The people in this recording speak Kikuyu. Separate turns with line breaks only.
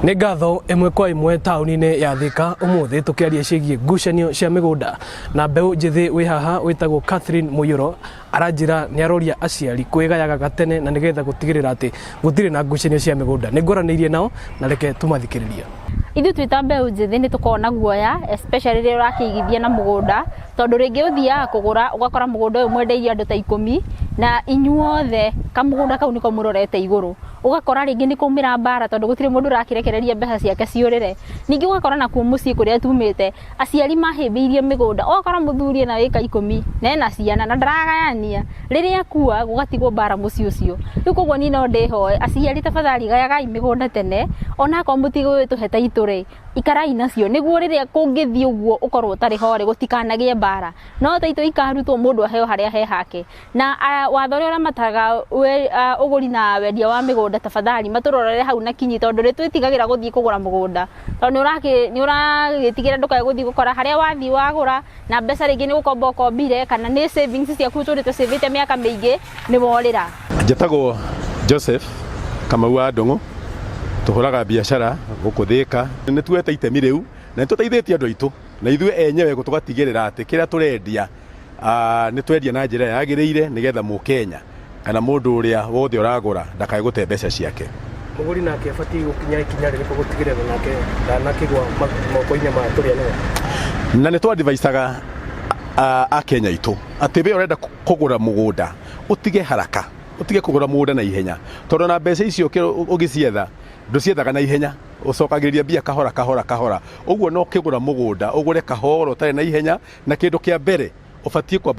Nĩ ngatho ĩmwe kwa ĩmwe taũni-inĩ ya Thika ũmũthĩ tũkĩaria ciĩgiĩ ngucanio cia mĩgũnda na mbeũ njĩthĩ wĩ haha wĩtagwo Catherine Mũiyũro aranjĩra nĩ aroria aciari kwĩgayaga gatene na nĩgetha gũtigĩrĩra atĩ gũtirĩ na ngucanio cia mĩgũnda. Nĩ ngwaranĩirie nao na reke tũmathikĩrĩrie.
Ithuĩ twĩ ta mbeũ njĩthĩ nĩ tũkoragwo na guoya especially rĩrĩa ũrakĩigithia na mũgũnda, tondũ rĩngĩ ũthiaga kũgũra ũgakora mũgũnda ũyũ mwendeirie andũ ta 10 na inyuothe kamũgũnda kau nĩko mũrorete igũrũ. Ũgakora rĩngĩ nĩ kwaumĩra mbara tondũ gũtirĩ mũndũ ũrakĩrekereria mbeca ciake ciũrĩre. Ningĩ ũgakora nakuo mũciĩ kũrĩa tumĩte, aciari mahĩmbĩirie mĩgũnda, ũgakora mũthuri ena ĩka 10 na ena ciana na ndaragayania, rĩrĩa akua gũgatigwo mbara mũciĩ ũcio. Rĩu koguo niĩ no ndĩhoe aciari tafadhali gayagai mĩgũnda tene, onakorwo mũtigũgĩtũhe taitũ rĩ, ikarai nacio nĩguo rĩrĩa kũngĩthiĩ ũguo ũkorwo ũtarĩ ho rĩ, gũtikanagĩe mbara. No taitũ ikarutwo mũndũ aheo harĩa he hake. Na watho ũrĩa ũramataga ũgũri na wendia wa mĩgũnda tafadhali matũrorere hau na kinyi, tondũ nĩ twĩtigagĩra gũthiĩ kũgũra mũgũnda, tondũ nĩ ũragĩtigĩra ndũkae gũthiĩ gũkora harĩa wathiĩ wagũra na mbeca rĩngĩ nĩ gũkomba ũkombire, kana nĩ savings ciaku ũtũrĩte save mĩaka mĩingĩ nĩ worĩra.
Njĩtagwo Joseph Kamau wa Ndung'u, tũhũraga biacara gũkũ Thĩka. Nĩ tuoete itemi rĩu na nĩ tũteithĩtie andũ aitũ na ithuĩ enyewe tũgatigĩrĩra atĩ kĩrĩa tũrendia nĩ twendia na njĩra yagĩrĩire nĩgetha mũkenya kana mũndũ ũrĩa wothe ũragũra ndakae gũte mbeca ciake.
Mũgũri nake abatiĩ gũkinya ikinya rĩrĩkũ gũtigĩrĩra nake ndanakĩgwa moko-inĩ ma tũrĩa nĩwe?
Na nĩ twadivaicaga akenya aitũ atĩ we ũrenda kũgũra mũgũnda ũtige haraka, ũtige kũgũra mũgũnda na ihenya, tondũ na mbeca icio ũgĩcietha ndũciethaga na ihenya, ũcokagĩrĩria mbia kahora kahora kahora. Ũguo no ũkĩgũra mũgũnda ũgũre kahora ũtarĩ na ihenya, na kĩndũ kĩa mbere ũbatiĩ kwamba